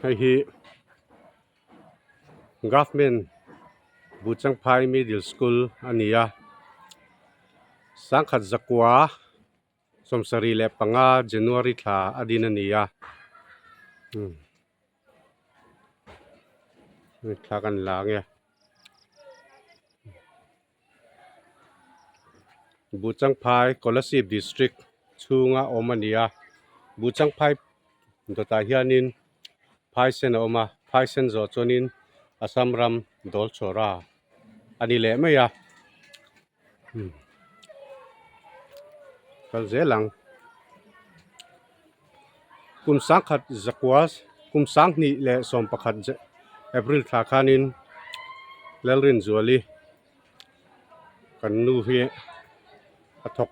Hei hi government Buhchangphai middle school a ni a sangkhat zakua 75 January thla a din a ni a thla kan la ang e. Buhchangphai Kolasib district chhunga awm a ni a Buhchangphai dawtah hianin phaisen a awm a phaisen zawh chuanin Assam ram Dawlchawra a ni leh mai a kal zel ang kum sangkhat zakua kum 2011 April thla khanin Lalrinzuali kan nu hi a thawk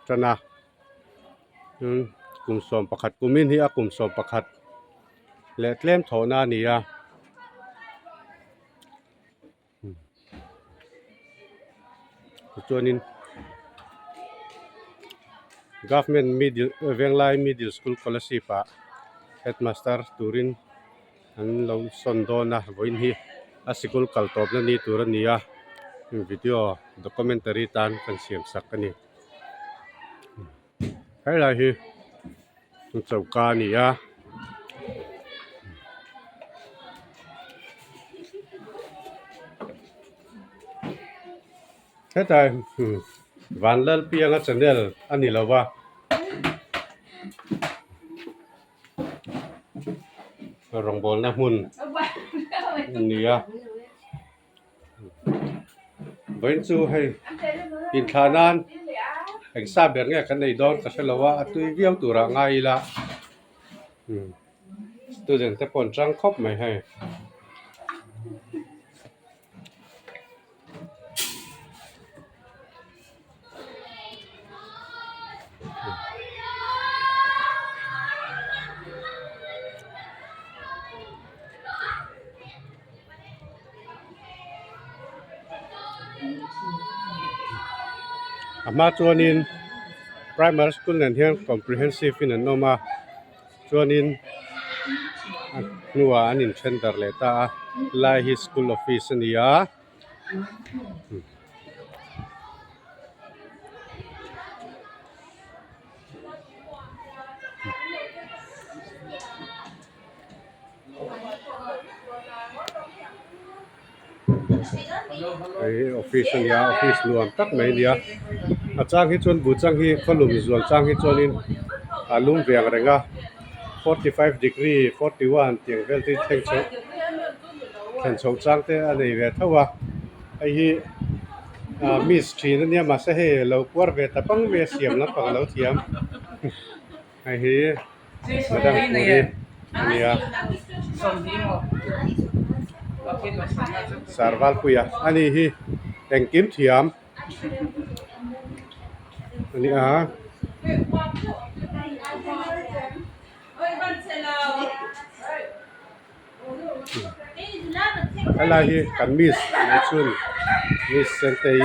tan a kum 11 kumin hi a kum 11 leh tlem thawhna a ni a. Tichuanin government middle Venglai middle school scholarship ah headmaster turin an lo sawn dawn a vawiin hi a sikul kal tawpna ni tur a ni a video documentary tan kan siam sak a ni helai hi choka a ni a. Hetah Vanlalpianga channel a ni lo va. Rawngbawlna hmun a ni a vawiin chu hei inthlah nan eng sa ber nge kan nei dawn ka hre lo a a tui viau turah ngai ila student te pawh an tang khawp mai hei. A hma chuanin primary school nen hian comprehensive in an awm a chuanin a hnuah an inthen darh leh ta a helai hi school office a ni a. Hei hi office a ni a office nuam tak mai a ni a a chang hi chuan buh chang hi khawlum zual chang hi chuanin a lum ve ang reng a 45 degree 41 tiang vel te hi thleng chho thlen chho chang te a nei ve tho a hei hi ah miss thin a nia mahse hei a lo puar ve ta pang mai a siam lampang a lo thiam hei hi. Madam Puri a ni a Sarvalpuia a ni hi engkim thiam a ni a. Helai hi kan miss nei chhun miss Sentei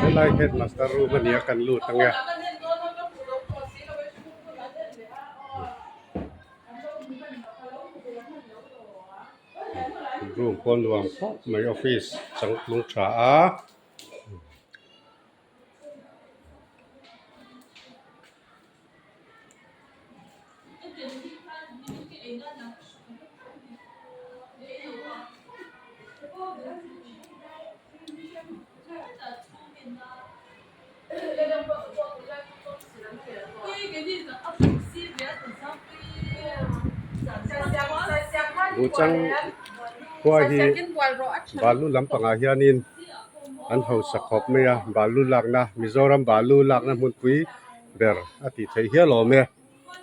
helai headmaster room a nia kan lut ang e. Room pawh nuam khawp mai office changtlung tha a. Buhchang khua hi balu lampangah hianin an hausa khawp mai a balu lakna Mizoram balu lakna hmunpui ber a tih theih hial awm e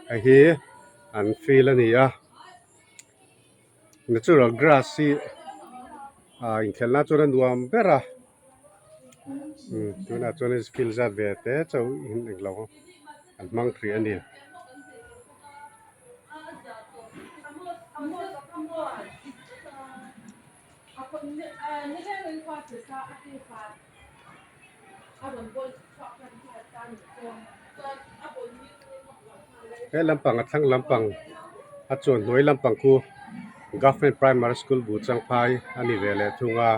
hei hi an field a ni a natural grass hi ah inkhelh nan chuan a nuam ber a tunah chuan field zat ve te chauh in englo an hmang hrih a ni. He lampang a thlang lampang a chuan hnuai lampang khu Government Primary School Buhchangphai a ni ve leh thung a.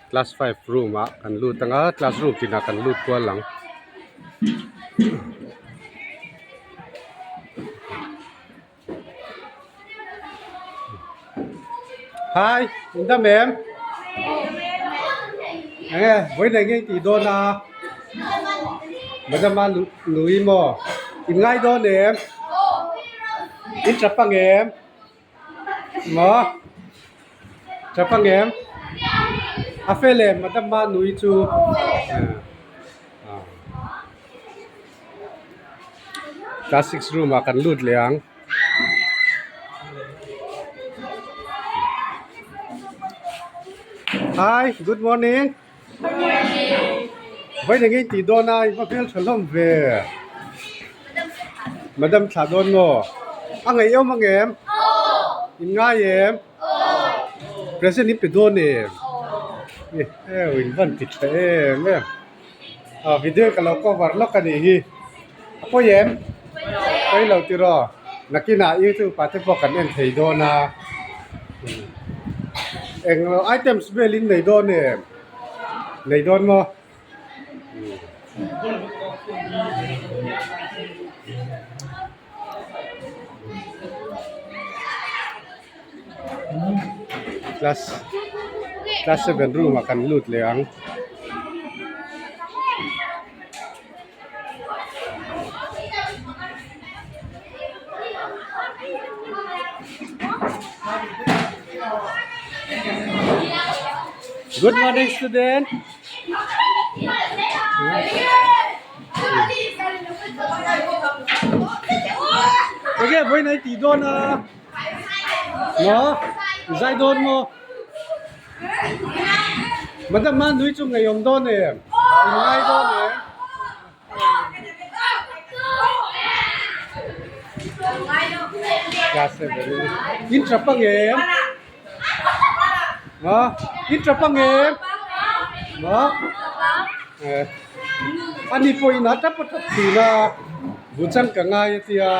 Class 5 room ah kan lut anga class room tinah kan lut kual ang. Hi in dam em? Enge vawiin eng nge i tih dawn a? Madam a nui maw? In ngai dawn em? In tap ang em? Maw? Tap ang em? A fel em madam a nui chu? Class six room ah kan lut leh ang. Hi good morning. Vawiin eng nge i tih dawn a i va hmel tha hlawm ve. Madam thlah dawn maw? A ngaih em ang em? In ngai em? Present in pe dawn em? In van ti tha em em. Ah video ka lo cover lawk a nih hi a pawi em pawi lo tiraw nakinah youtube ah te pawh kan en thei dawn a eng lo items vel in nei dawn em nei dawn maw. Class class seven room ah kan lut leh ang. Good morning student. Enge vawiin a i tih dawn a maw i zai dawn maw madam a nui chu ngeiawm dawn em in ngai dawn em. Class seven in tap ang em maw in tap ang em maw eh ani pawhin a tap a tap thin a buchang ka ngai a tia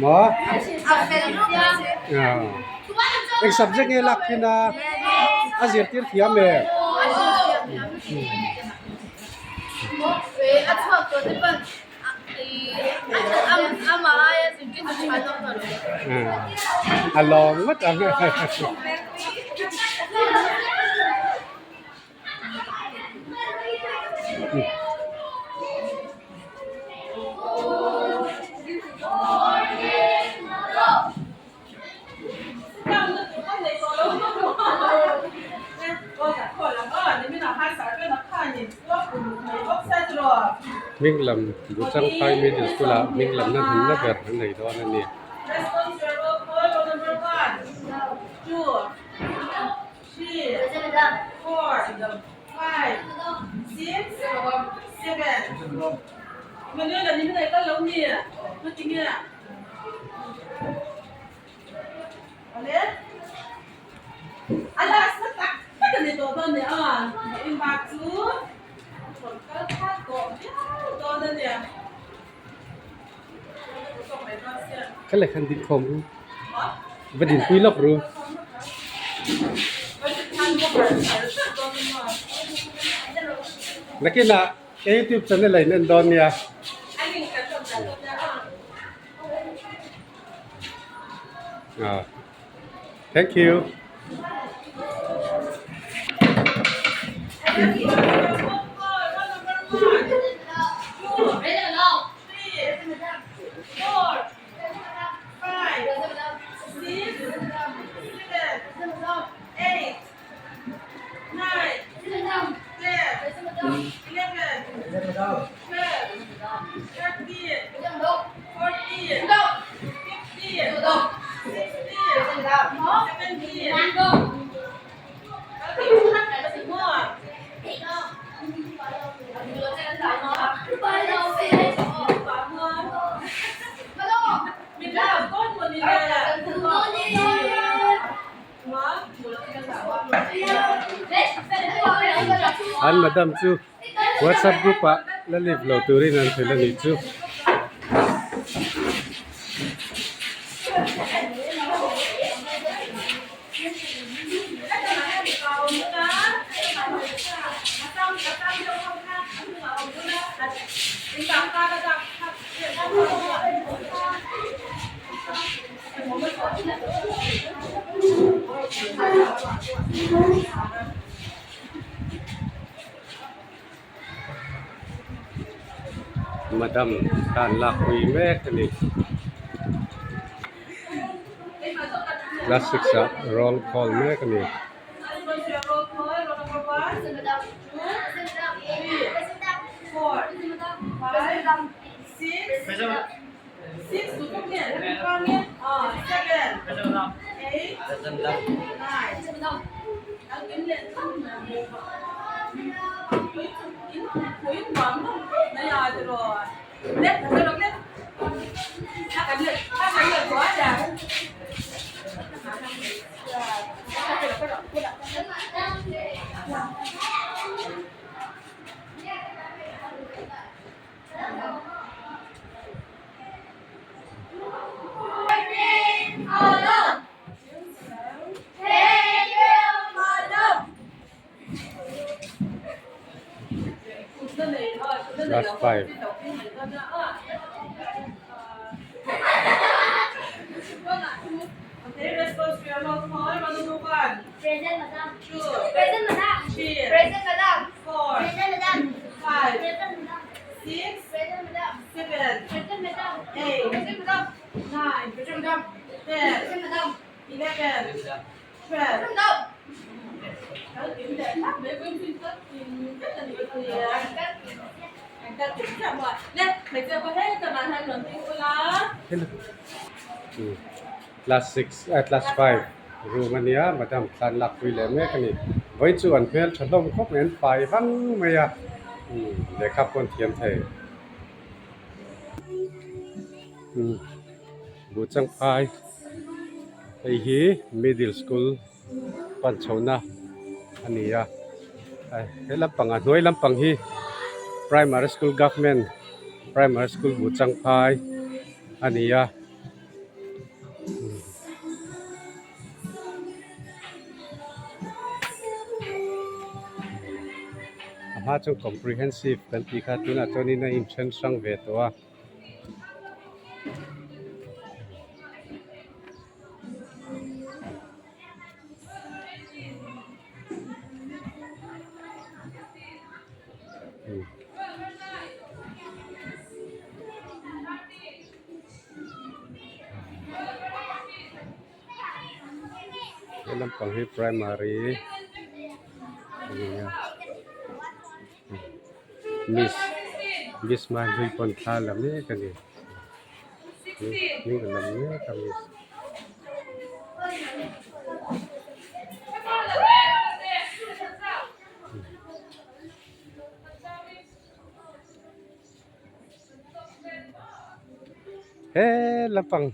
maw eng subject nge lak thin a a zirtir thiam em. A lawm ngawt ang. Hming lam Buchangphai Middle School ah hming lamna hmunna ber an nei dawn a ni. Ka lehkhan ding khawm ru va dinpui lawk ru. Nakinah ka youtube channel a in en dawn nia. Thank you. An madam chu whatsapp group ah la live lo turin an hrilh a nih chu. Madam tan lakpui mek a ni. Class six ah roll call mek a ni. Class 5 Class 6 eh class 5 room a nia madam thlan lakpui leh mek a ni vawiin chu an hmel tha hlawm khawp mai an fai vang mai a lehkha pawh an thiam thei. Buhchangphai hei hi middle school pan chhohna a ni a he lampang a hnuai lampang hi primary school government primary school Buhchangphai a ni a. A hma chu comprehensive kan tih kha tunah chuanin a inthen hrang ve tawh a. He lampang hi primary a ni a miss miss Mahlui pawn thla la mek a ni hming a lam mek a miss. He lampang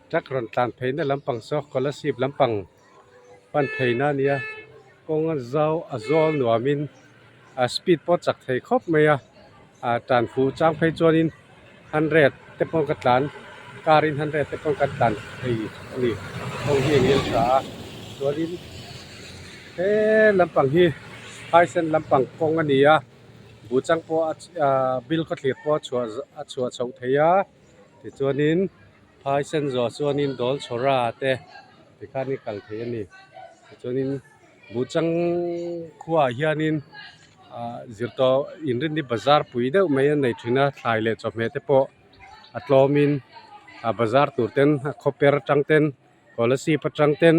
truck rawn tlan phei na lampang saw scholarship lampang pan phei na ania kawng a zau a zawl nuam in a speed pawh a chak thei khawp mai a ah tan fuh chang phei chuanin hundred te pawh ka tlan car in hundred te pawh kan tlan thei a ni kawng hi a ngil tha a chuanin he lampang hi phaisen lampang kawng a ni a. Buhchang pawh a ahh bill khawthlir pawh a chhuah a chhuah chhoh theih a tichuanin phai sen zawh chuanin dawl chhawra te tikhan i kal thei a ni tichuanin buhchang khuaah hianin ahh zirtawh inrinni bazar pui deuh mai a nei thin a thlai leh chawhmeh te pawh a tlawmin a bazar tur ten a khawper atang ten scholarship atang ten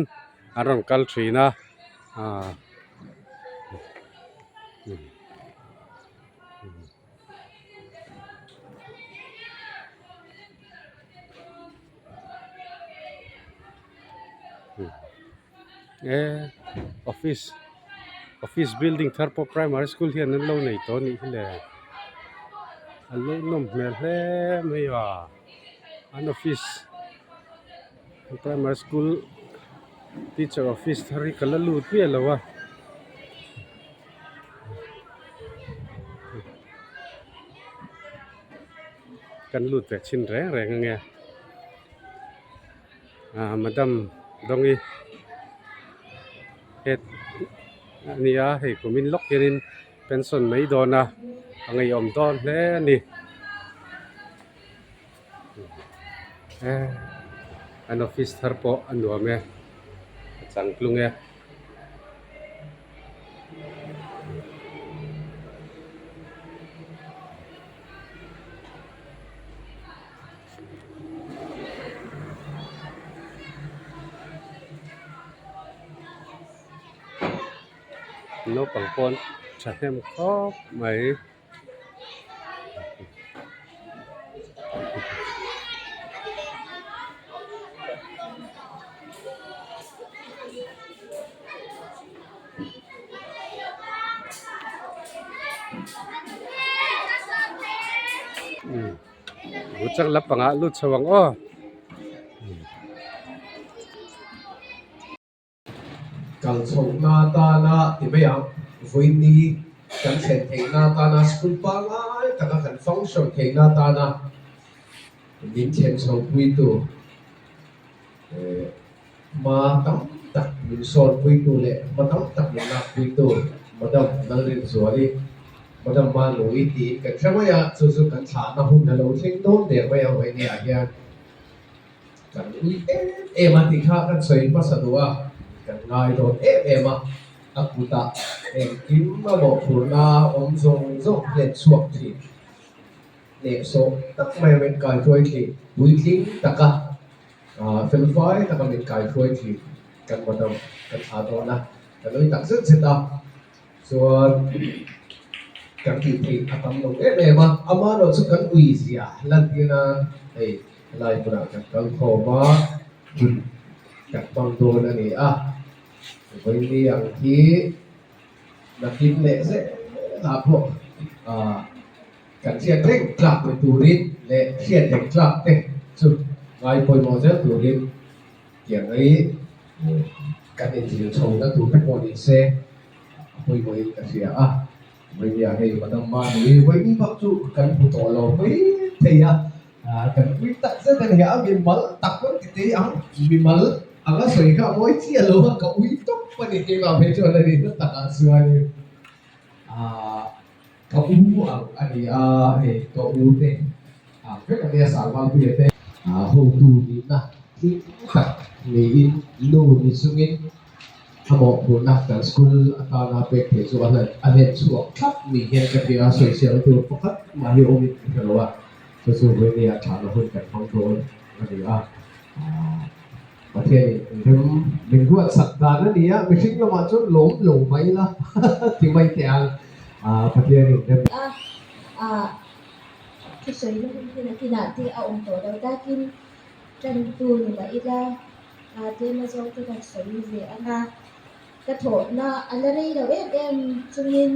an rawn kal thin a ahh. Eh office office building thar pawh primary school hian an lo nei tawh a nih hi le an lo nawm hmel hle mai a an office primary school teacher office thar hi ka la lut miah lo a. Kan lut ve chhin reng reng ange. Aaa madam Dawngi head a nia hei kumin lawk hianin pension mai dawn a a ngeiawm dawn hle a ni. An office thar pawh a nuam e a changtlung e. Naupang pawn thahnem khawp mai. Buhchang lampangah lut chho ang aw. Kal chhohna atana ti mai ang, vawiini kan thlen theihna atana school pangngai taka kan function theihna atana min thlen chhopuitu hma tam tak min sawnpuitu leh hma tam tak min lakpuitu Madam Lalrinzuali, Madam Manui tiin kan hre mai a, chu chu kan thlahna hun a lo thleng dawn der mai a vawiini-ah hian. Kan ui em em a tih kha kan sawi hmasa duh a, kan ngai dawn em em a, a kutah engkim a mawhphurhna awm zawng zawng hlet chhuak thin, hnehsawh tak mai a min kaihruai thin, puitling taka felfai taka min kaihruai thin kan madam kan thlah dawn a, kan ui tak zet zet a. Chuan kan tih theih a tam lo em em a, amaherawh chu kan ui zia lantir nan hei helai hmunah kan kal khawm a, hun kan hmang dawn a ni a, vawiini ang hi nakin leh zelah pawh ah kan hriat reng tlak ni turin leh hriat reng tlak te chu ngai pawimawh zel turin tiang hi kan inzir chhohna tur te pawh ni se a pawimawhin ka hria a, vawinia hei madam Manui vawiin bak chu kan hmu tawh lo mai thei a, kan pui tak zet a ni a, mimal tak pawn ti tei ang, mimal anga sawi kha a mawi chiah lo a, ka ui tawp a ni keimah phei chuan a ni na takah chuanin ka u ang a ni a, hei ka u te ang vek a nia Sangvalpuia te. Hotu nihna tling tak niin nu ni chungin A mawhphurhna kan school atana pek theih chu a hlen chhuak thlap ni hian ka hria a, sawisel tur pakhat mah hi awmin ka hre lo a, chu chu vawinia thahna hun kan hmang dawn a ni a. Pathianin rem min ruatsak dan a ni a, mihring lamah chuan lawm lo mai la ti mai teh ang, Pathianin rem. A thusawi na hun hi nakinah te a awm tawh lo takin tantu ni mah ila. Tlema zawk te kan sawi ve ang a, ka thawhna a la rei lo em em chungin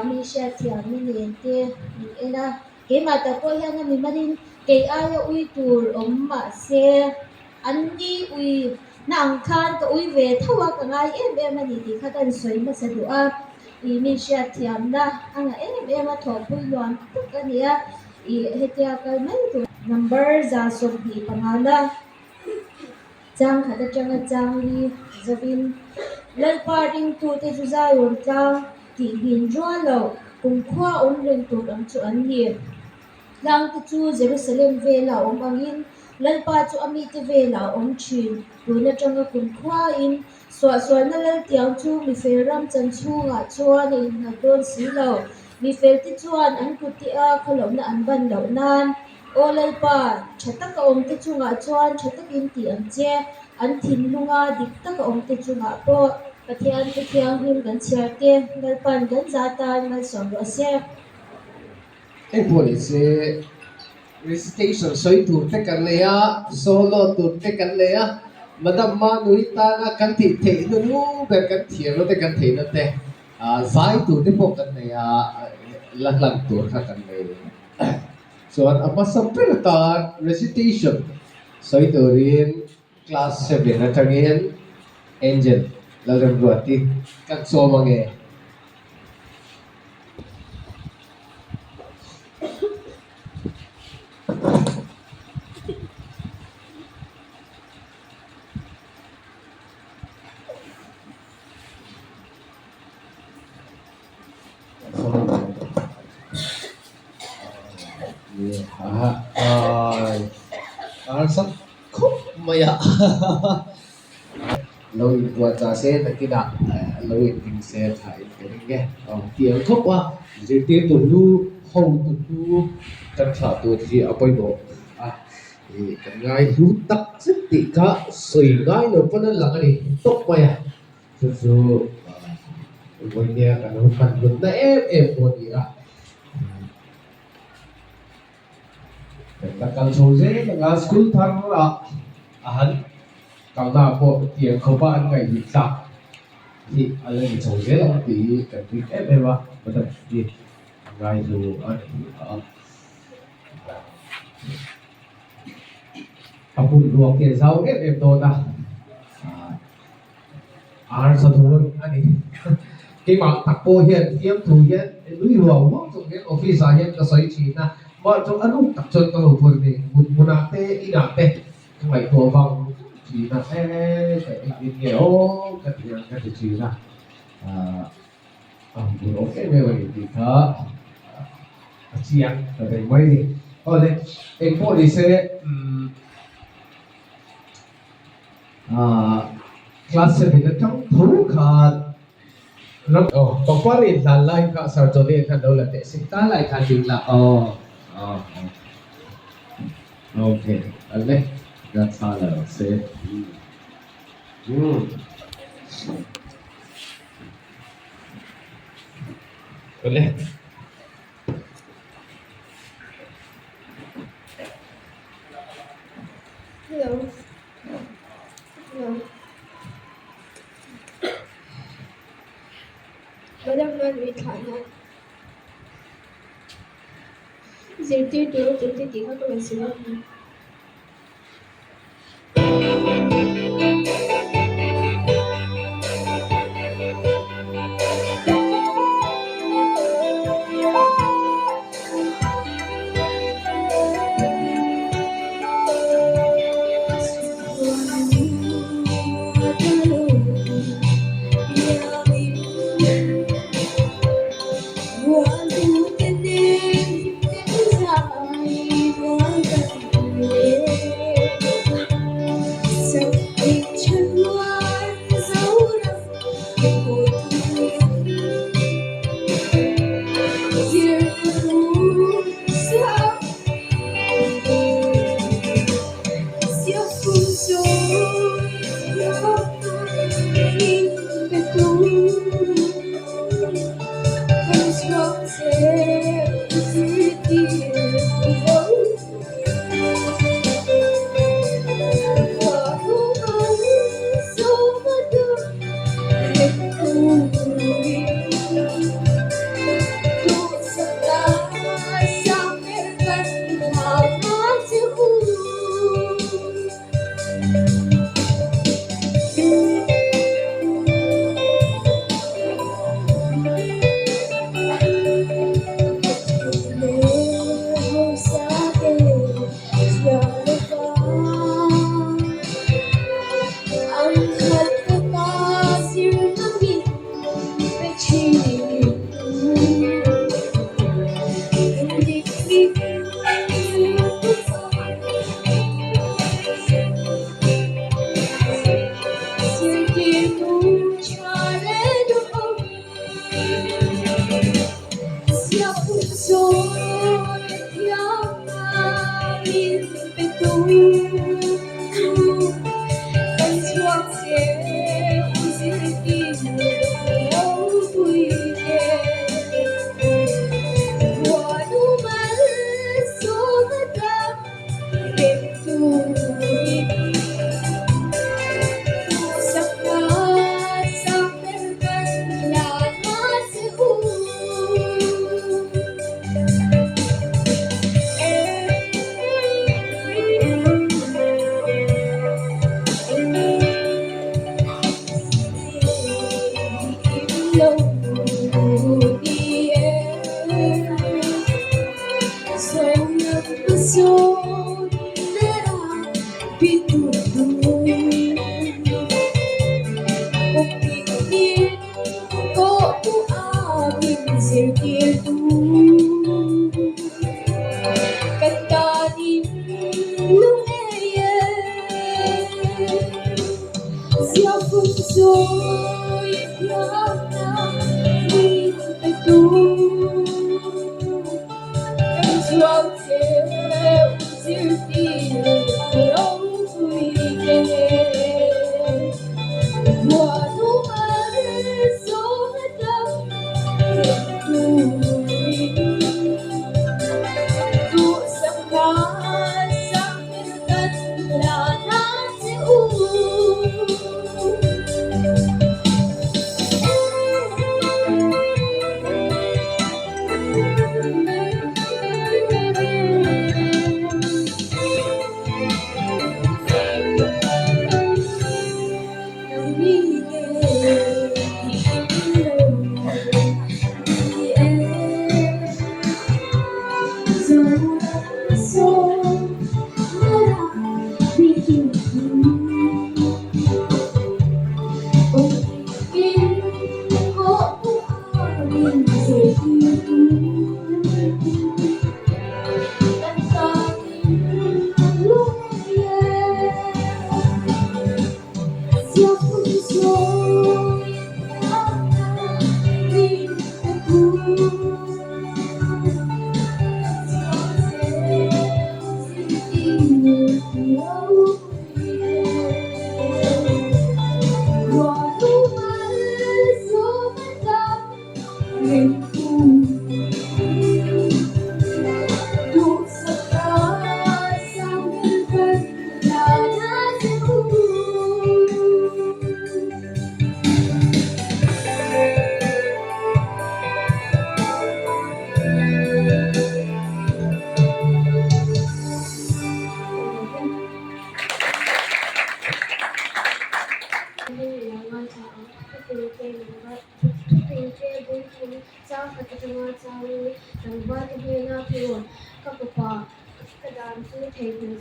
mi hriatthiamna nen te min en a, keimah tak pawh hian a mi malin kei aia ui tur awm mah se an ni ui na ang khan ka ui ve tho a, ka ngai em em a ni tih kha kan sawi hmasa duh a, ih mi hriatthiamna a ngah em em a, thawhpui nuam tak a ni a, ih hetia kal mai tur. Number 25 na. Chang khat atanga chang li zovin Lalpa ringtute chu Zion tlang tih nghin rual lo kumkhua awm reng tur ang chu an ni. Tlangte chu Jerusalem vela awm angin Lalpa chu a mite velah a awm thin. Tun atanga kumkhuain suahsualna laltiang chu mifel ram chan chhungah chuan a innghat dawn si lo. Mifelte chuan an kuttia khawlohna an ban loh nan Aw Lalpa, tha taka awmte chungah chuan tha takin ti ang che, an thinlunga dik taka awmte chungah pawh Pathian thu thianghlim kan chhiar te, Lalpa'n kan za tan malsawm rawh se. Engpawh ni se, recitation sawi tur te kan nei a, solo tur te kan nei a, Madam Manui tana kan tih theih hnu ber kan thiamna te kan theihna te, zai tur te pawh kan nei a, la hlan tur kha kan nei. Chuan a hmasa ber atan recitation sawi turin class 7 atangin Angel Lalremruati kan sawm ange. harsa khawp mai a lo inbuatchah se nakinah lo inring se tha in ka ring e aw tiang khawp a zirtirtu hlu hotu hlu kan thlah tur hi a pawimawh a ih kan ngai hlu tak zet tih kha sawi ngai lo pawn a lang a ni tawp mai a chu chu vawinia kan lo hman hlutna em em pawh a ni a. Kan la kal chho zel ang a, school thar ah a han kalna ah pawh tiang khawpa an ngaihhlut tlak hi a la ni chho zel ang tih hi kan ring em em a, madam hi a ngaihlu a ni a. A hmun ruak hi a zau em em dawn a, a harsa dawn a ni. Keimah tak pawh hian fiamthu hian nui huau huau chung hian office ah hian ka sawi thin a, mah chu a ruk tak chuan ka lo pawh ni mut hmunah te inah te ka ngaihtuah vang thin a, e ka engtin nge aw ka ti ang ka ti thin a, a hun awm em em a ni tih kha a chiang ta reng mai a ni. Awle engpawh ni se umm. Class 7 atang tho khan ram aw pangpar in hlan lai kha Sir Johnny khan lo la teh sin ta lai khan ding la aw aw aw okay ale ka tha la rawh se um ale. Hello. Hello. Madam man ui thlah nan zirtir tur awm te tih kha ka rawn sawi a ni.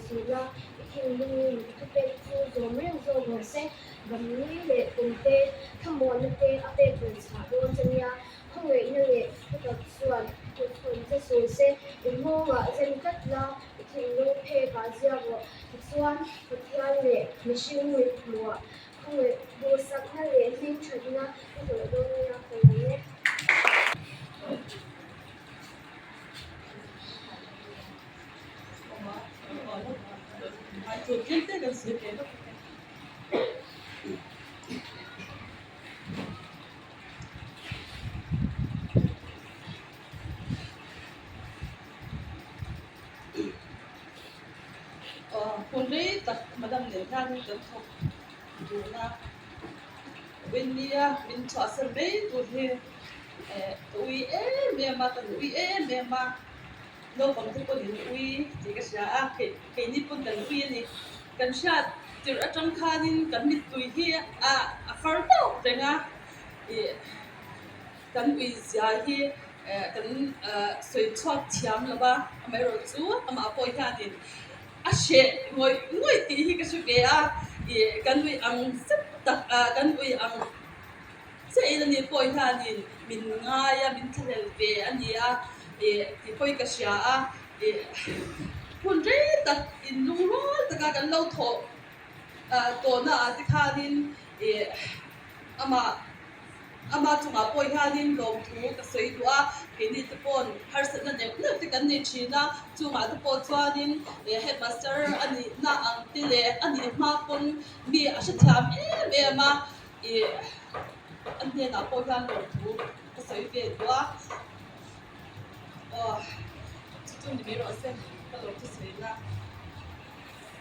suh la, i thinlungin i thupek chu zawm reng zawk rawh se. Ramri leh kumte thlamuanna te a pek belh chhah dawn che nia, khawngaihna leh thutak chuan hmuchhawn che sul se, i nghawngah zen tlat la, i thinlung phekah ziak rawh. Tichuan, Pathian leh mihring mithmuhah khawngaih duhsakna leh hmingthatna i hlawh dawn nia ka lawm e. Hun rei tak madam nen hian kan thawk dun a, Winnie-a min chhuahsan mai tur hi ka ui em em a, kan ui em em a. Naupang te pawhin an ui tih ka hria a, keini pawn kan ui a ni. Kan hriat tirh atang khanin kan mittui hi a far tawp reng a, ih kan ui zia hi kan sawi chhuak thiam lo va, amaherawhchu amah pawh hianin a hreh ngawih ngawih tih hi ka hre ve a, ih kan ui ang zet tak kan ui ang. Chiahin ani pawh hianin min ngai a, min thlahlel ve a ni a, ih tih pawhin ka hria a, ih hun rei tak inlungrual taka kan lo thawh tawhna ah te khanin ih amah ama chungah pawh hianin lawmthu ka sawi duh a, keini te pawn harsatna neuh neuh te kan nei thin a, chungah te pawh chuanin ih headmaster a nihna ang te leh a nih hma pawn mi a hrethiam em em a. Ih, a hnenah pawh hian lawmthu ka sawi ve duh a, aw chu chu ni mai rawh se ka lawmthu sawi na.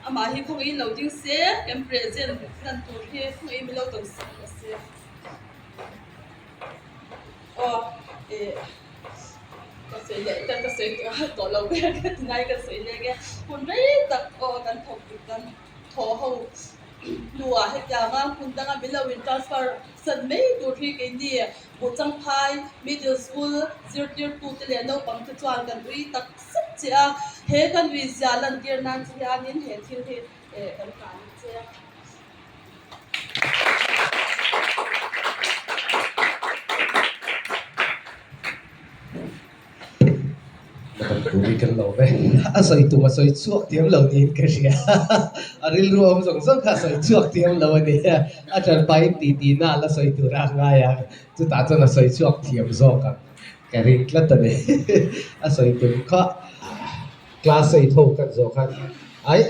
Amah hi khawngaihin lo ding se, kan present hlan tur hi khawngaihin min lo dawng sak rawh se. Aw ih ka sawi leh ka ka sawi tawh lo ber ka ti ngai ka sawi leng e, hun rei tak aw kan thawk dik kan. Thaw ho hnuah hetianga hmun danga min lo in transfer san mai tur hi keini Buhchangphai Middle School zirtirtute leh naupangte chuan kan ui tak zet che a, he kan ui zia lantir nan che hianin he thil hi kan hlan che a. Tui kan lo ve. A sawi tum a sawi chhuak thiam lo niin ka hria. A rilru awm zawng zawng kha a sawi chhuak thiam lo a ni. A ṭanpain tih tihna a la sawi tur a ngai a, chutah chuan a sawi chhuak thiam zawk ang ka ring tlat a ni. A sawi tum kha class eight ho kan zawh khan aih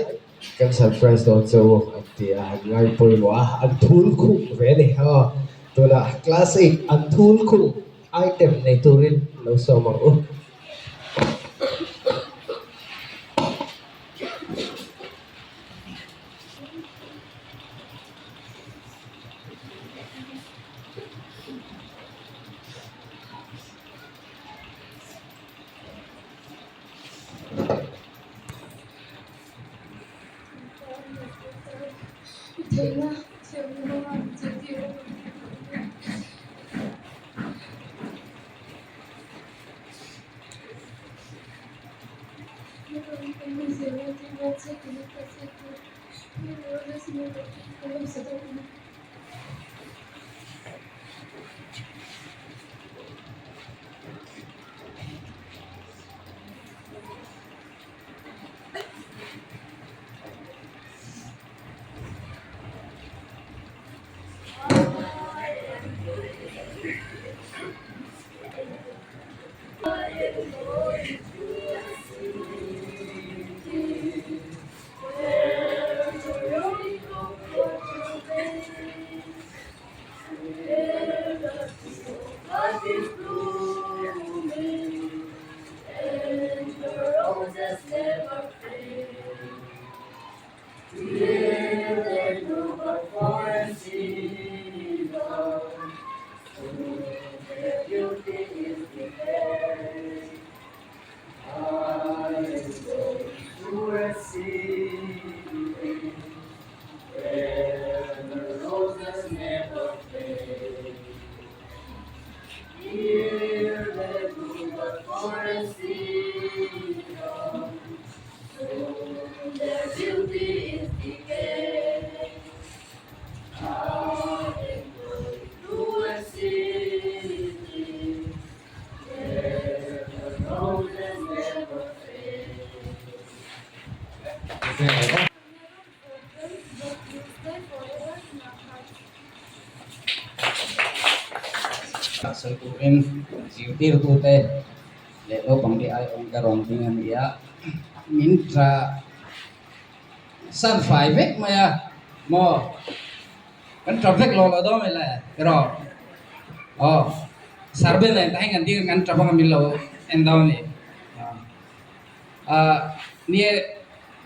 kan surprise dawn che u an ti a, an ngai pawimawh a, an thul khum ve a ni. Aw tunah class eight an thul khum. Item nei turin lo sawm ang u. sawi turin zirtirtute leh naupangte aiawm ka rawn ding a ni a, min tla san fai vek mai a maw kan tap vek lo lo dawn mai le erawh aw sarbel nen tah hian kan ding a kan tap anga min lo en dawn a ni ah nia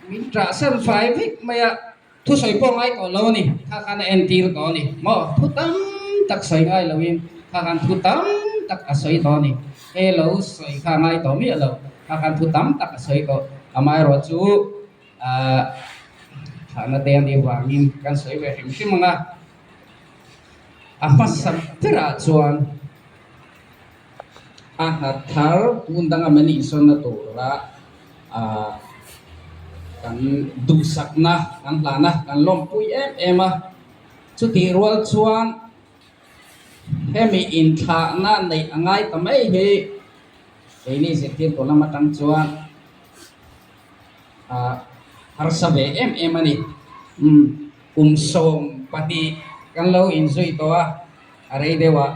min tah san fai vek mai a. Thusawi pawh ngai tawh lo a ni, kha khan a entir tawh a ni maw? Thu tam tak sawi ngai loin kha khan thu tam tak a sawi tawh a ni. He lo sawi kha ngai tawh miah lo, kha khan thu tam tak a sawi tawh. Amaherawh chu aah thlahna te a nih vangin kan sawi ve hrim hrim ang a, a hmasa berah chuan a hna thar hmun danga min insawnna tura aah kan duhsakna kan hlana kan lawmpui em em a chutih rual chuan hemi inthlahna neih a ngai ta mai hi keini zirtirtu lam atang chuan aah harsa ve em em a ni umm kum 12 kan lo inzui tawh a a rei deuh ah.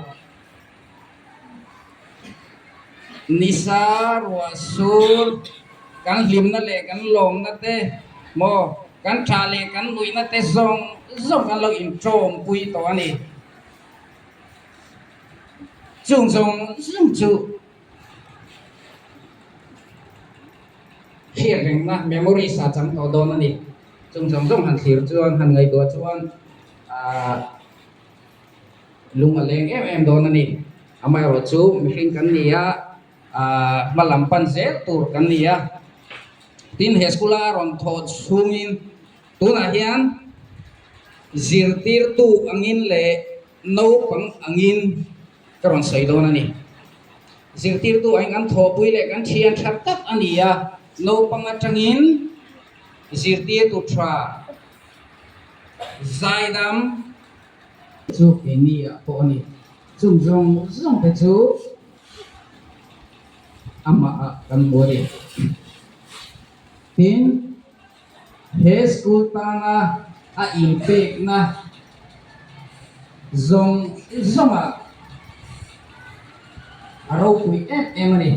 Nisa ruah sur kan hlimna leh kan lawmna te maw kan tha leh kan nuihna te zawng zawng kan lo intawmpui tawh a ni. Chung zawng zawng chu hriat rengna memory sa chang tawh dawn a ni. Chung zawng zawng han thlir chuan han ngaihtuah chuan ahh. Lung a leng em em dawn a ni. Amaherawh chu mihring kan ni a, aah hma lam pan zel tur kan ni a. Tin, he school a rawn thawh chhungin tunah hian zirtirtu angin leh naupang angin ka rawn sawi dawn a ni. Zirtirtu angin kan thawhpui leh kan thian tha tak a ni a, naupang atangin zirtirtu tha zaidam, Chu keini ah pawh a ni. Chung zawng zawng te chu amah ah kan hmu a ni. Tin, he school tana a inpekna zawng zawng ah a ropui em em a ni.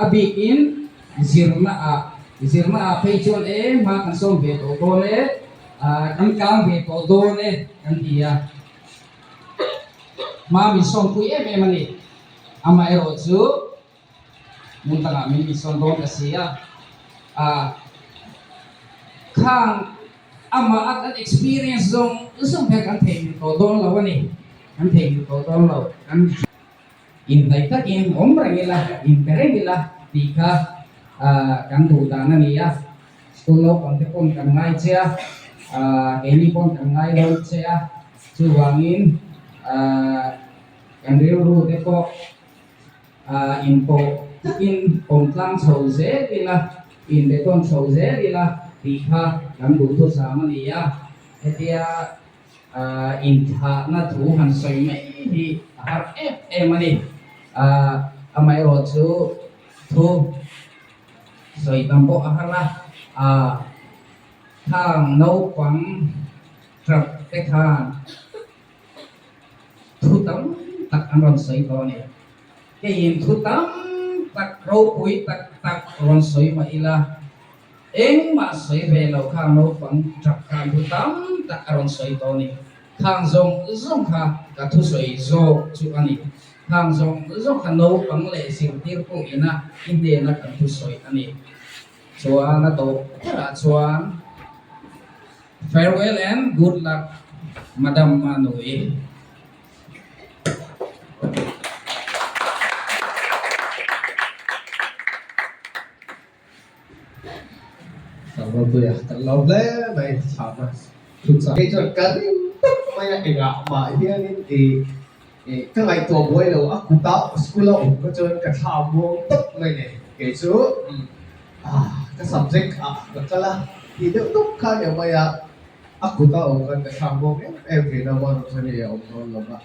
A bikin zirna ah, zirna ah phei chuan e hma kan sawm ve tawh dawn e. Kan kang ve tawh dawn e kan ti a, hma min sawnpui em em a ni. Amaherawh chu hmun dangah min insawn dawn ta si a, khang amah a kan experience zawng zawng hian kan theihnghilh tawh dawn lo a ni, kan theihnghilh tawh dawn lo. Kan inhnaih takin awm reng ila, inpe reng ila tih kha kan duh dan a ni a. School naupang te pawn kan ngai che a, aah keini pawn kan ngai lo che a, chuvangin aah kan rilru te pawh aah inpawh takin awm tlang chho zel ila, inbetawn chho zel ila tih kha kan duhthusam a ni a, hetia aah inthlahna thu han sawi mai hi a har em em a ni. Aah amaherawhchu thu. Sawi tam pawh a har a, ah khang naupang truck te khan thu tam tak an rawn sawi tawh a ni. Keiin thu tam tak ropui tak tak rawn sawi mah ila, engmah sawi ve lo khang naupang truck khan thu tam tak a rawn sawi tawh a ni. Khang zawng zawng kha ka thusawi zawk chu a ni. Khang zawng zawng kha naupang leh zirtirtu ina i hnena kan thusawi a ni. Chuan a tawp berah chuan Farewell and good luck Madam Manui. Ropui a kan lo hle mai thlahna thu chah. Kei chuan ka ring tak mai a engah mah hianin ih ih ka ngaihtuah buai lo a kutah school a awm kha chuan ka thla muang tawp mai ni kei chu ah ka subject ah ka kal a tih deuh tawp kha a ni mai a a kut a awm khan ka thla muang em em thin a mahni chuan hei a awm dawn lo va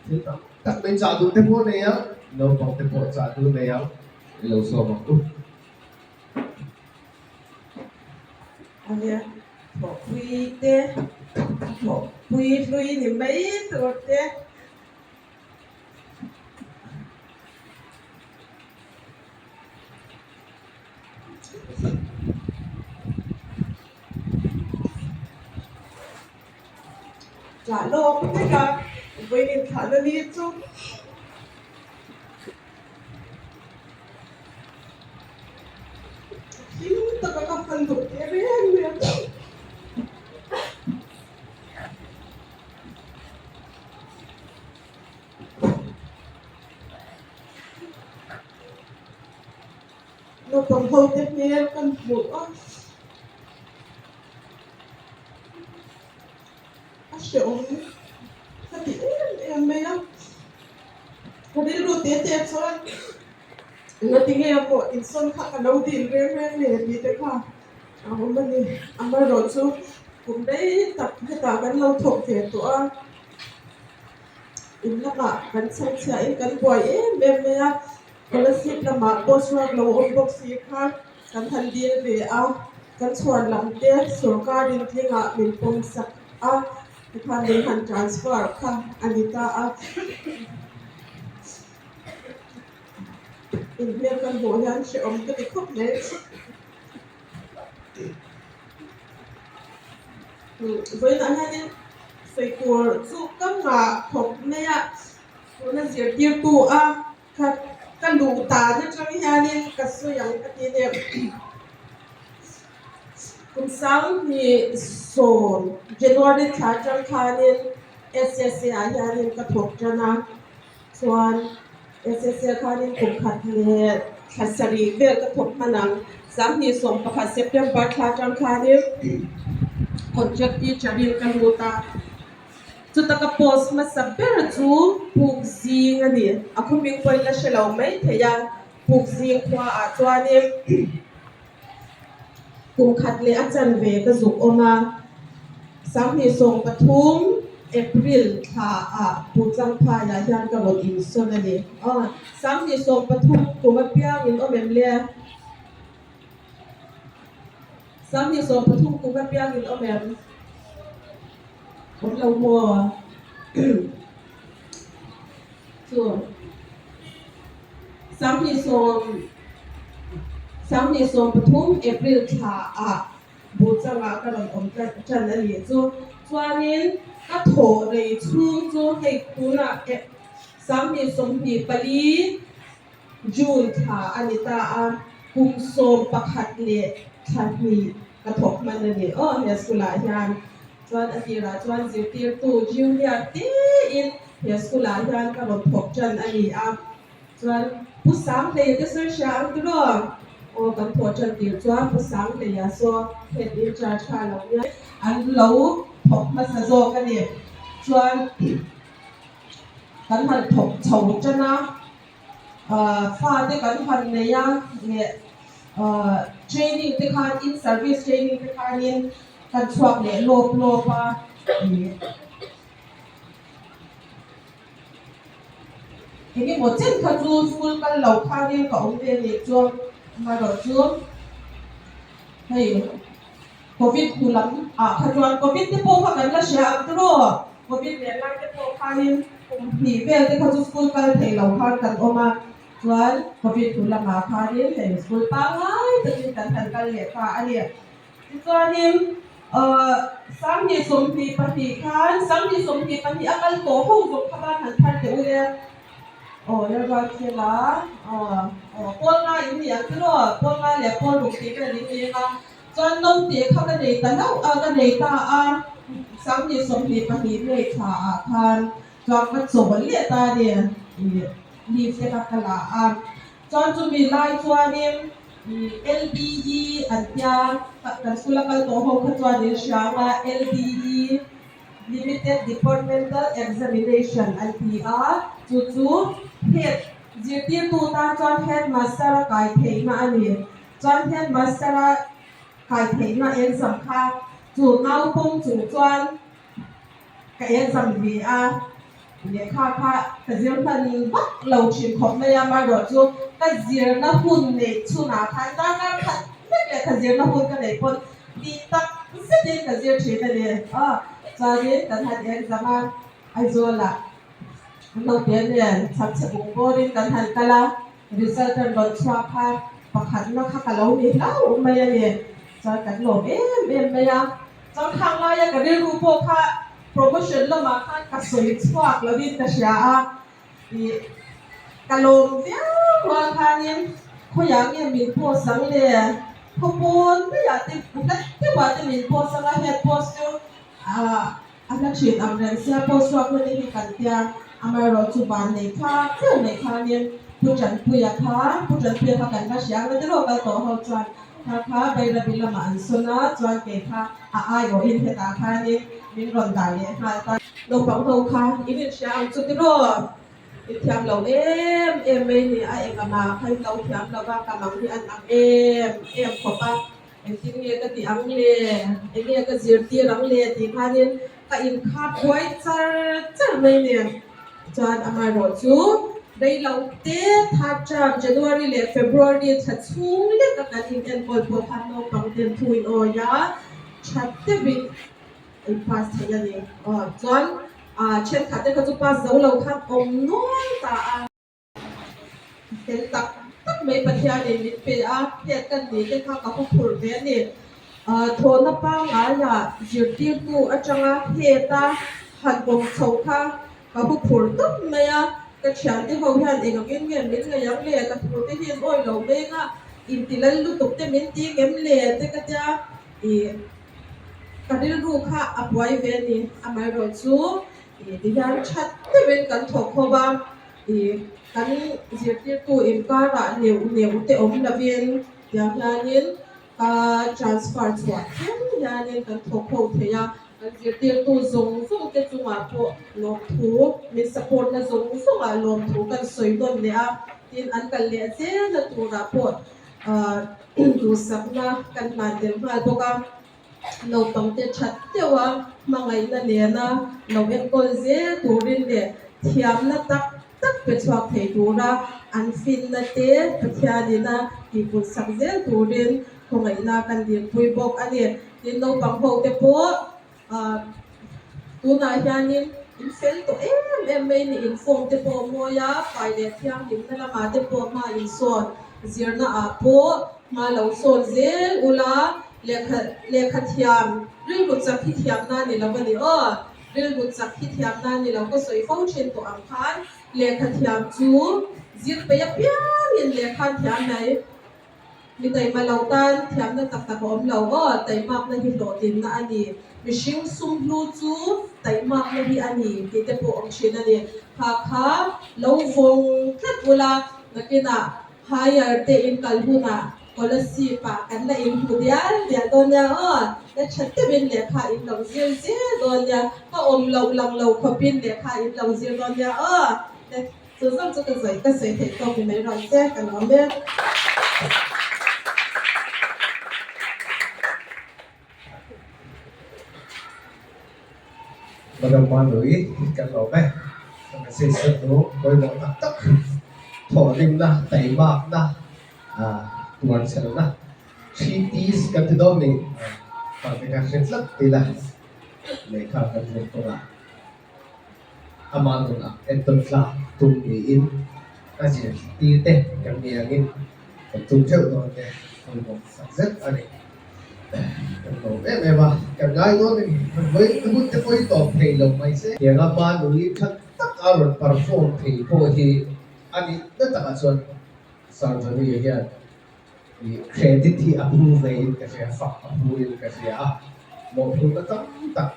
thil tam tak mai chah duh te pawh nei ang naupang te pawh chah duh nei ang i lo sawm ang u. Ania thawhpui te thawhpui hlui ni mai tur te. Ṭah lawk vek a, vawiin inthlahna ni chu. Hlim taka ka hman duh teh reng mai a. Naupang ho te hmel kan hmuh a. A hrehawm ka ti em em mai a, ka rilru te te chuan ngatinge pawh insawn kha ka lo dil reng reng le tih te kha a awm a ni. Amaherawhchu kum rei tak hetah kan lo thawk ve tawh a, in lamah kan chhangchhiahin kan buai em em mai a, Kolasib lamah pawh chhuak lo awm bawk si kha kan han dil ve a. Kan chhuan lam te sorkar in tlingah min pawm sak a, tikhan min han transfer kha a ni ta a. Inhmel kan hmuh hian hrehawm ka ti khawp mai. Vawiinah hianin sawi tur chu ka nghah khawp mai a, tuna zirtirtu a Ka ka luh dan atang hianin ka sawi ang ka ti nia. Kum sanghnih sawm January thla atang khanin SSA ah hianin ka thawk tan a, chuan SSA khanin kum khat leh thla sarih vel ka thawk hman ang. 2011 September thla atang khanin contract teacher in ka lut a. Chuta ka post hmasa ber chu Puk zing a ni. A khawming pawhin la hre lo mai thei a, Puk zing khua ah chuanin kum khat leh a chanve ka zuk awm a, 2013 April thla ah Puchangphaiah hian ka rawn insawn a ni. Aw, 2013 kum apiangin awm em le? 2013 kum apiangin awm em? Awm lo maw? Chu 2013 April thla ah Buhchangah ka rawn awm tan a nih chu. Chuanin ka thawh rei chhung chu hei tunah 2024 June thla a ni ta a, kum 11 leh thla 2 ka thawk hman a ni aw he school ah hian. Chuan a tirah chuan zirtirtu junior tein he school ah hian ka rawn thawk tan a ni a. Chuan Pu Sanghleia te sawi hria ang tiraw? Aw kan thawh tan tir chuan Pu Sanghleia saw head in charge kha a lo nia. An lo thawk hmasa zawk a ni. Chuan kan han thawk chho tan a. Fate kan han nei a leh training te khan in service training te khanin kan chhuak leh lawp lawp a engemaw chen kha chu school kal lo khanin ka awm ve nih chu amaherawhchu hei Covid hnu lam ah kha chuan Covid te pawh kha kan la hria ang tiraw? Covid leh lai te pawh khanin kum hnih vel te kha chu school kal thei lo khan kan awm a, chuan Covid hnu lamah khanin hei school pangngai takin kan han kal leh ta a ni. Tichuanin ahh 2022 khan 2022 a kal tawh ho zawk kha van han thar teh u le. Aw Lalruatfela aw aw pawl nga in ni ang tiraw? Pawl nga leh pawl ruk tih vel in ni ang a. Chuan naute kha ka nei ta hlauh a, ka nei ta a, 2022 May thla ah khan chuan ka chawl leh ta a ni, ih leave te kha ka la a. Chuan chumi lai chuanin ih LDE an tia, kan school a kal tawh ho kha chuan in hria ang a, LDE Limited Departmental Examination an ti a, chu chu head zirtirtu tan chuan headmaster a kai theihna a ni. Chuan headmaster a kai theihna exam kha chu naupawm chung chuan ka exam ve a, lehkha kha ka zir hman vak lo thin khawp mai a, amaherawhchu ka zirna hun neih chhunah khan darkar khat vek lehkha zirna hun ka neih pawn tih tak zetin ka zir thin a ni. Aw chuanin kan han exam a, Aizawlah naute nen chhakchhe bung bawrin kan han kal a. Result an rawn chhuak kha pakhatna kha ka lo ni hlauh mai a ni. Chuan kan lawm em em mai a. Chuan khang laia ka rilru pawh kha promotion lamah khan ka sawi chhuak lovin ka hria a, ih ka lawm viau rual khanin khawiah nge min post ang le, khawpawn maiah te hlat deuhah te min post ang a, head post chu ah a hla thin ang reng sia post chhuak na te hi kan tia, amaherawhchu chu van nei thlak deuh mai khanin Pu Tanpuia kha, Pu Tanpuia kha kan va hria ang na te rawh kal tawh ho chuan kha kha Bairabi lamah an sawn a, chuan kei kha a aiawhin hetah khanin min rawn dah leh nghal ta. Naupang ho kha in inhria ang chu tiraw? In thiam lo em em mai ni a, engah kha in lo thiam lo va, ka mang hi an ang em em khawp a, engtin nge ka tih ang le, enge ka zirtir ang le tih khanin ka inkhap buai char char mai ni. Chuan amaherawh chu reilo te third term January leh February thla chhung leka kan inenkawl pawh khan naupang ten thu in awi a, that deuhin in pass theih a ni. Aw chuan ah thenkhat te kha chu pass zo lo khan awm nual ta a. Fel tak tak mai Pathianin min pe a, heng kan ni te kha ka huphurh ve a ni. Ah thawhna pangaiah zirtirtu atanga heta han awm chho kha ka huphurh tawp mai a. Ka thiante ho hian eng angin nge min ngaih ang le, ka thu te hi an awi lo meng a, intilal lutuk te min ti ngem le te ka tia ih Ka rilru kha a buai ve a ni, amaherawh chu ih tihian that deuhin kan thawk khawp a, ih kan zirtirtu inkarah neuh neuh te awm lovin tiang hianin ka transfer chhuah thleng hianin kan thawk ho thei a, kan zirtirtu zawng zawng te chungah pawh lawmthu min support na zawng zawngah lawmthu kan sawi nawn leh a, tin an kal leh zelna turah pawh Duhsakna kan hlan tel nghal bawk a, naupangte that deuha hmangaihna nena lo enkawl zel turin leh thiamna tak tak pe chhuak thei tura an finna te Pathianina tihputsak zel turin khawngaihna kan dilpui bawk a ni. Tin, naupang ho te pawh Tunah hianin in fel tawh em em mai ni inform te pawh a mawi a, fai leh thianghlimna lamah te pawh hma in sawn zirna ah pawh hma lo sawn zel ula lehkha lehkha thiam rilru chak hi thiamna ni lo a ni aw, rilru chak hi thiamna ni lo ka sawi fo thin tawh ang khan lehkha thiam chu zir peih apiangin lehkha an thiam mai. Mi taima lo tan thiamna tak tak a awm lo aw, taimakna hi hlawhtlinna a ni. Mihring sum hlu chu taimakna hi a ni tih te pawh awm thin a ni. Kha kha lo vawng tlat ula, nakinah higher te in kal hunah scholarship ah kan la inhmu dial dial dawn nia aw, la tha deuhin lehkha in lo zir zel dawn nia, ka awm loh lang lo khawpin lehkha in lo zir dawn nia aw. Chu zawng chu ka sawi ka sawi theih tawk ni mai rawh che ka lawm e. Madam Manui kan lawm e. Ka message chu pawimawh tak tak thawhrimna, taimakna, tuarchhelna, three T's kan ti dawn ni. Mahse ka hre tlat ila lehkha kan zir kawngah. Amah nunah entawn tlak tum niin a zirtir te kan ni angin kan tum theuh dawn te pawimawh tak zet a ni. Kan lawm em em a, kan ngai dawn a ni. Kan vawi hun te pawh hi tawp thei lo mai se. Tianga hma nui tha tak a rawn perform thei pawh hi a nih na takah chuan Sir Johnny hian credit hi a phu vein ka hria, fak a phu in ka hria a, mawhphurhna tam tak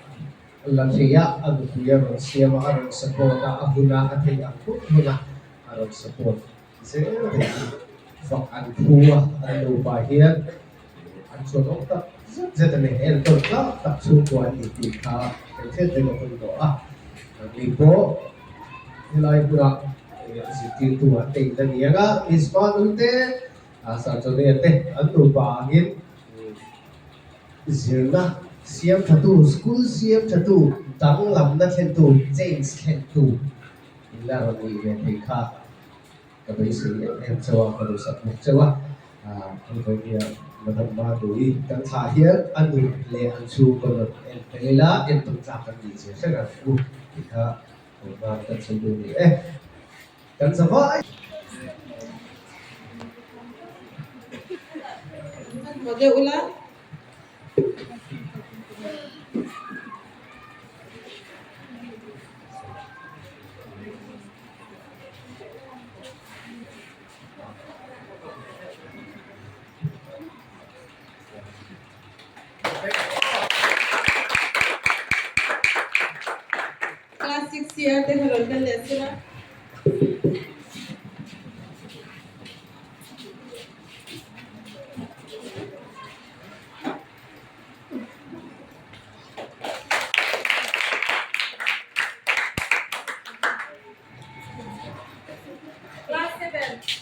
La theia a nupui a rawn siam a, a rawn support a, a huna a theih ang hun huna a rawn support zel thei hi fak an phu a, an nupa hian an chuan awm tak zet zet a ni. Enkawl tlak tak chhungkua an ni tih kha kan hriat vek a hun tawh a, ni pawh helai hmunah zirtirtu an nei la ni ang a, Miss Manui te, Sarchawlea te an nupa angin Zirna siam thatu, school siam thatu, danglamna thlentu, change thlentu in la rawn nih ve thei kha ka beisei em em chauh a, ka duhsak bawk chauh a. An vawinia Madam Manui kan thlah hian a nun leh an chhungkaw rawn en tel ila, entawn tlak kan nih zia hre reng u tih kha tun kan sawi duh a ni e. Kan za vai. Kan haw deuh ula. CR te kha rawn kal leh sela. Class 7.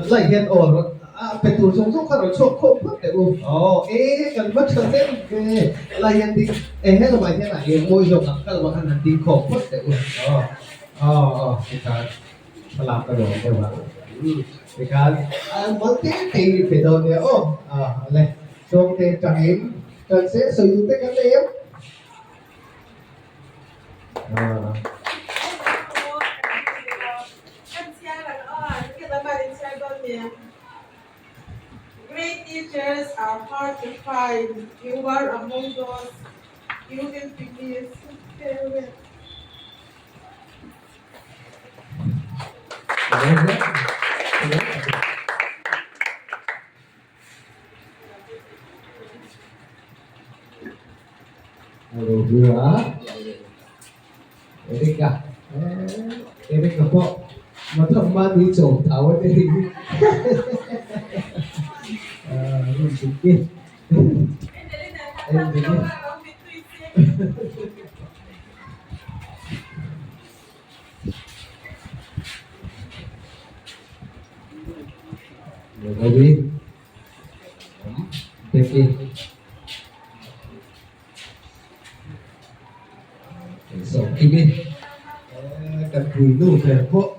Lai hian aw rawn a pe tur zawng zawng kha rawn chhuak khawm phawt teh u. Aw e kan va tha hle ve. Lai hian ding e he lamah hian a eng mawi zawk ang kha lamah khan han ding khawm phawt teh u. Aw aw aw tikhan thlalak ka nuam deuh a. Tikhan a mal te te in pe dawn nia aw. A le sawmte tangin tan se sawi duh te kan nei em? Great teachers are hard to find. You are among those you will be missed. Farewell. Alo dua. Eric a Eric a pawh madam mahni chawm thau a ni Becky. Sawmkimi kan pui nu ber pawh.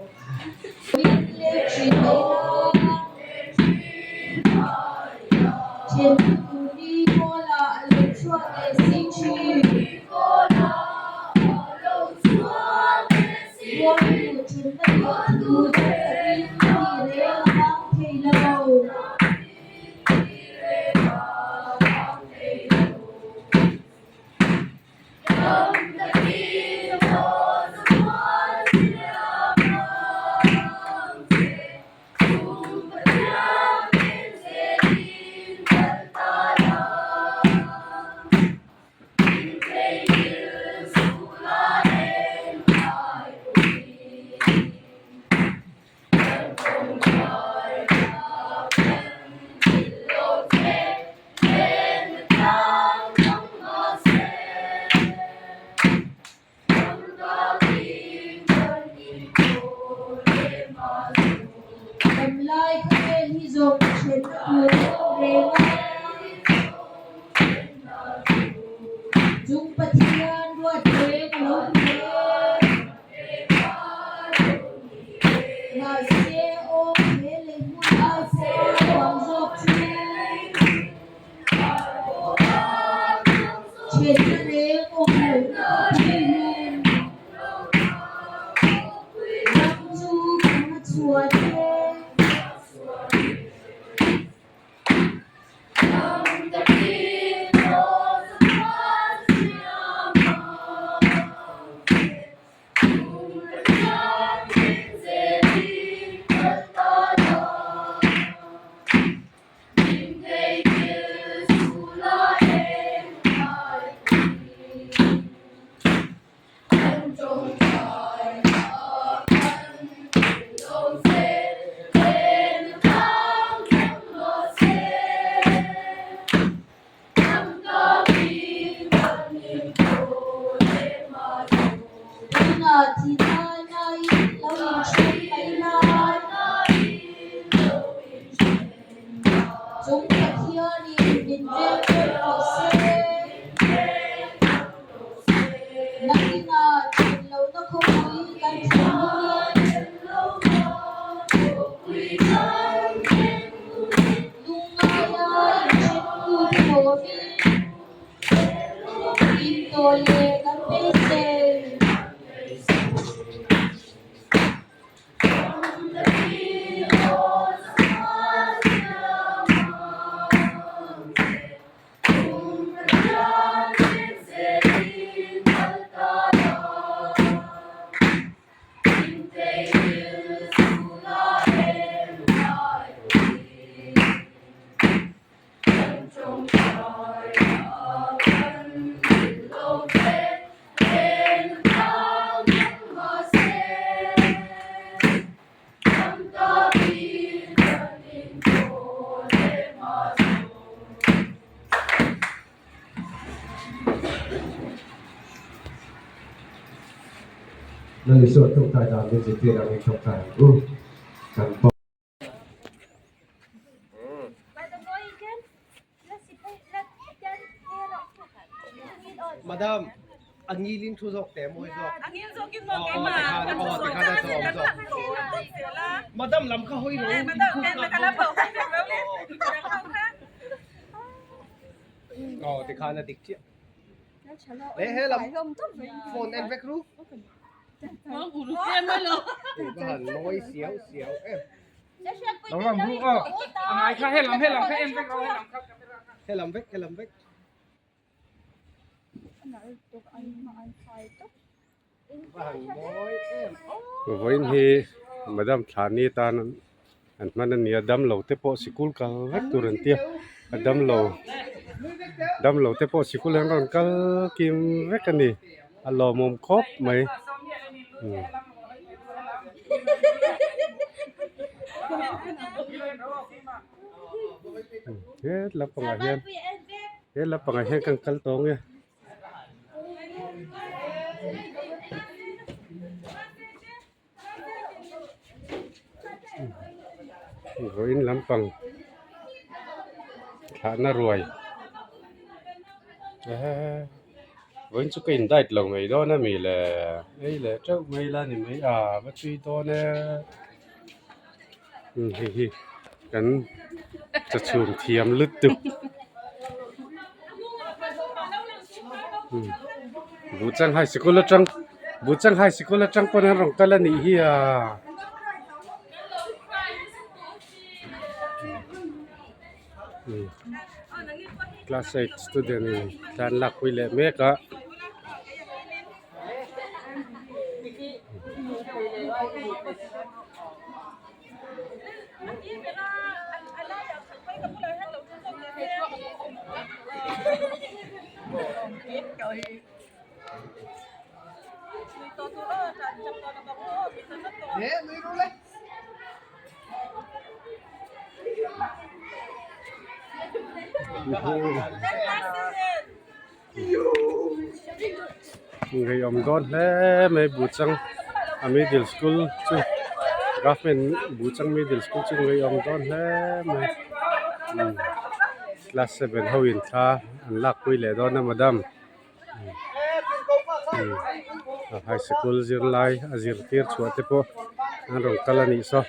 Damlai khawvel hi zawng thenna tur a awm reng a. Chung Pathian ruat reng a lo hmu e. Mahse aw he lei hmun ai pawh a nuam zawk chu. Thenna reng awm lohna khawpui hlum. Ram chu kan hmachhuan e. Thihnain lo inṭhen mai lai. Chung Pathianin min veng reng rawh se. Nakinah ṭhen lohna khawpui kan thlen hunin lungngaia inṭhen tute lawmin intawh leh kan beisei. Lal Isua tawngtai dan min zirtir angin tawngtai ang u. Kan pa. Madam, a ngilin thu zawk teh mawi zawk. A ngil zawkin maw keimah. Aw tikhan a zawm zawk. Madam lam kha hawi lo. Madam ka lam lo hawi vek lo le. Aw tikhan a dik chiah. He he lam phone en vek ru. Ka han mawi siau siau em. He lam vek he lam vek. Va han mawi em. Vawiin hi Madam Thlani tan an hman a nia damlo te pawh sikul kal vek tur an tia a damlo damlo te pawh sikul an rawn kal kim vek a ni a lawmawm khawp mai. He lampangah hian he lampangah hian kan kal tawng e. Vawiin lampang thlahna ruai ehe vawiin chu ka in diet lo mai dawn a mi le ei leh teuh mai la ni mai a va tui dawn e hei hi kan chachhum thiam lutuk Buhchang high sikul atang Buhchang high sikul atang pawn an rawn kal a nih hi a. Class 8 student in tlan lak pui leh mek a. Ngeiawm dawn hle mai Buhchang a middle school chu government Buhchang middle school chu ngeiawm dawn hle mai class seven ho in thla an lakpui leh dawn a madam high school zirlai a zirtir chhuah te pawh an rawn kal a nih saw.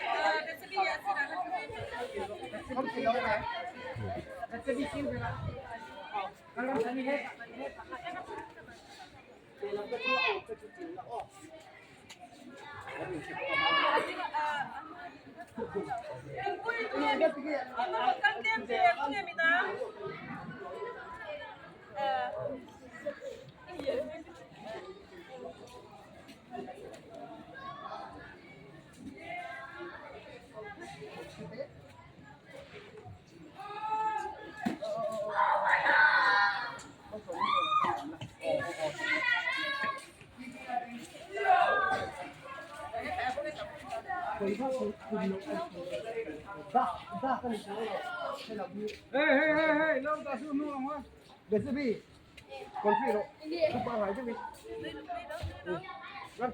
High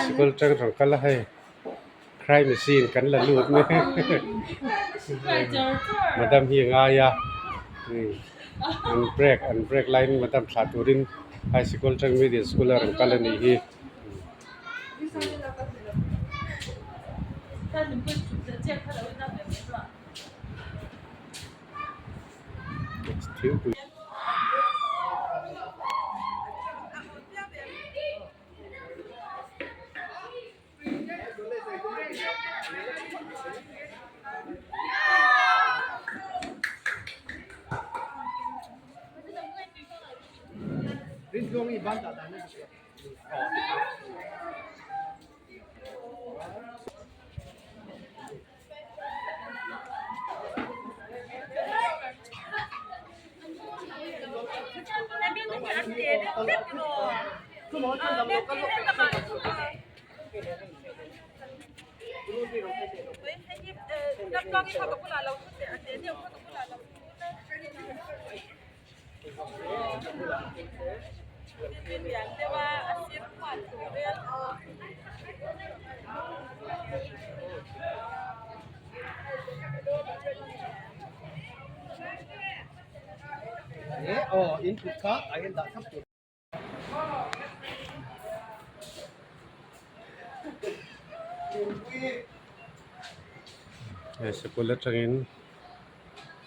sikul atang rawn kal a hei crime machine kan la lut mek madam hi a ngai a an break an break laiin madam thlah turin high sikul atang middle school a rawn kal a nih hi. Thingpui He sikul atangin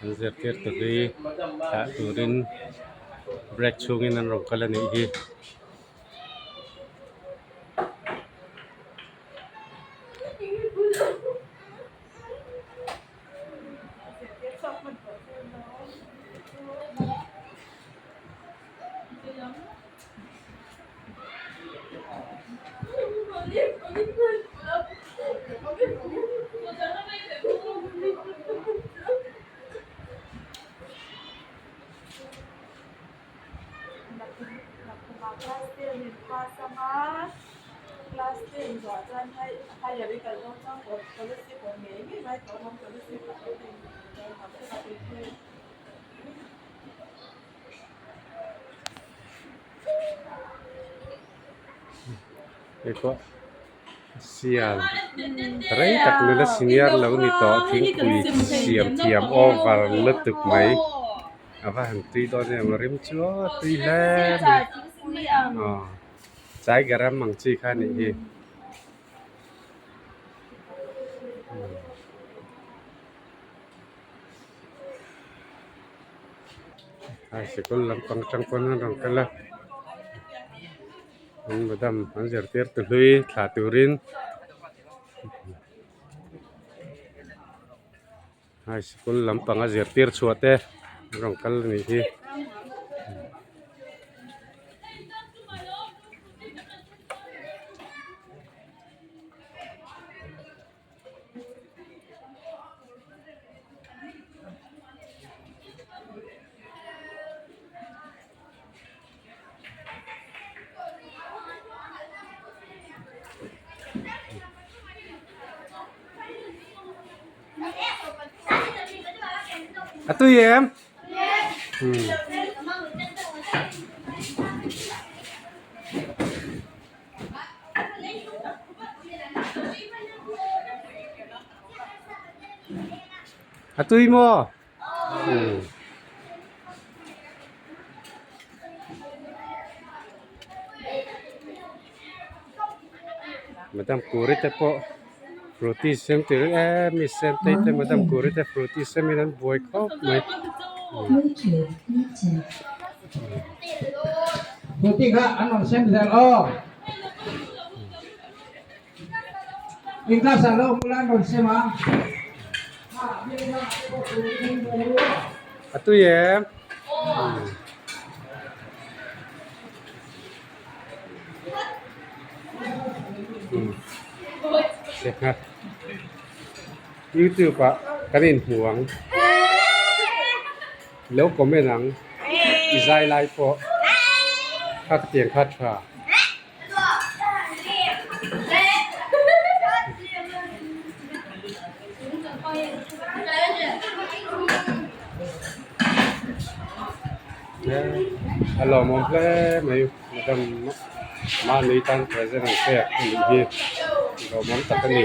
an zirtir te hi thlah turin break chhungin an rawn kal a nih hi. Hei pawh sial rei tak nula senior lo ni tawh thingpui siam thiam over lutuk mai a va han tui dawn em a rim chu a tui hle mai aw chai garam ang chi kha a nih hi. High sikul lampang atang pawn an rawn kal a an madam an zirtir tu hlui thlah turin high sikul lampang a zirtir chhuah te an rawn kal a nih hi. A tui em? A tui maw? Madam Kuri te pawh froti sem tir em mi sem te te Madam Kuri te froti sem in an buai khawp mai. Froti kha an rawn sem zel aw. In class ah lo awm ula an rawn sem a. A tui em? Youtube ah kan inhmu ang. Lo comment ang i zai lai pawh kha ka tiang kha tha. A lawmawm hle mai madam mahni tan present ang pek a nih hi lawmawm tak a ni.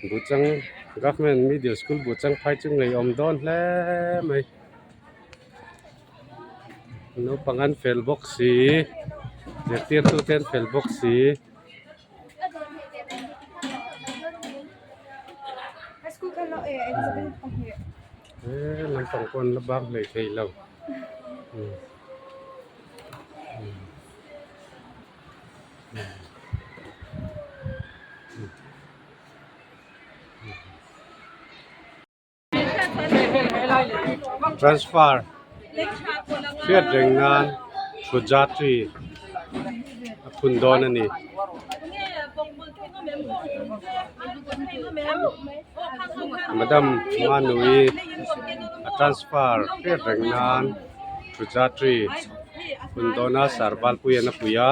Buhchang government middle school Buhchang phai chu ngeiawm dawn hle mai naupang an fel bawk si zirtirtu te an fel bawk si. He lampang pawh an la bak hleithei lo. Transfer hriat reng nan thuja tree a phun dawn a ni. Madam Manui a transfer hriat reng nan thuja tree phun dawn a sir Valpuia'n a pui a.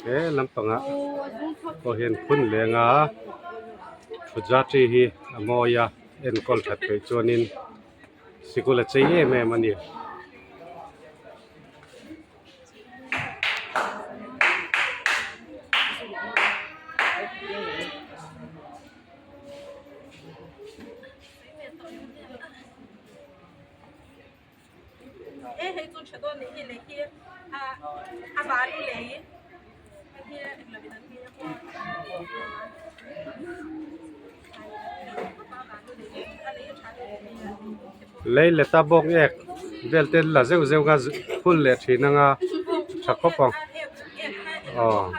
He lampangah pawh hian phun leng a thuja tree hi a mawi a enkawl that theih chuanin sikul a chei em em a ni. Lei leta bawk ek vel te la zeuh zeuh a phul leh thin anga tha khawp ang aw.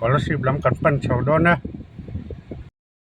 Scholarship lam kan pan chho dawn a.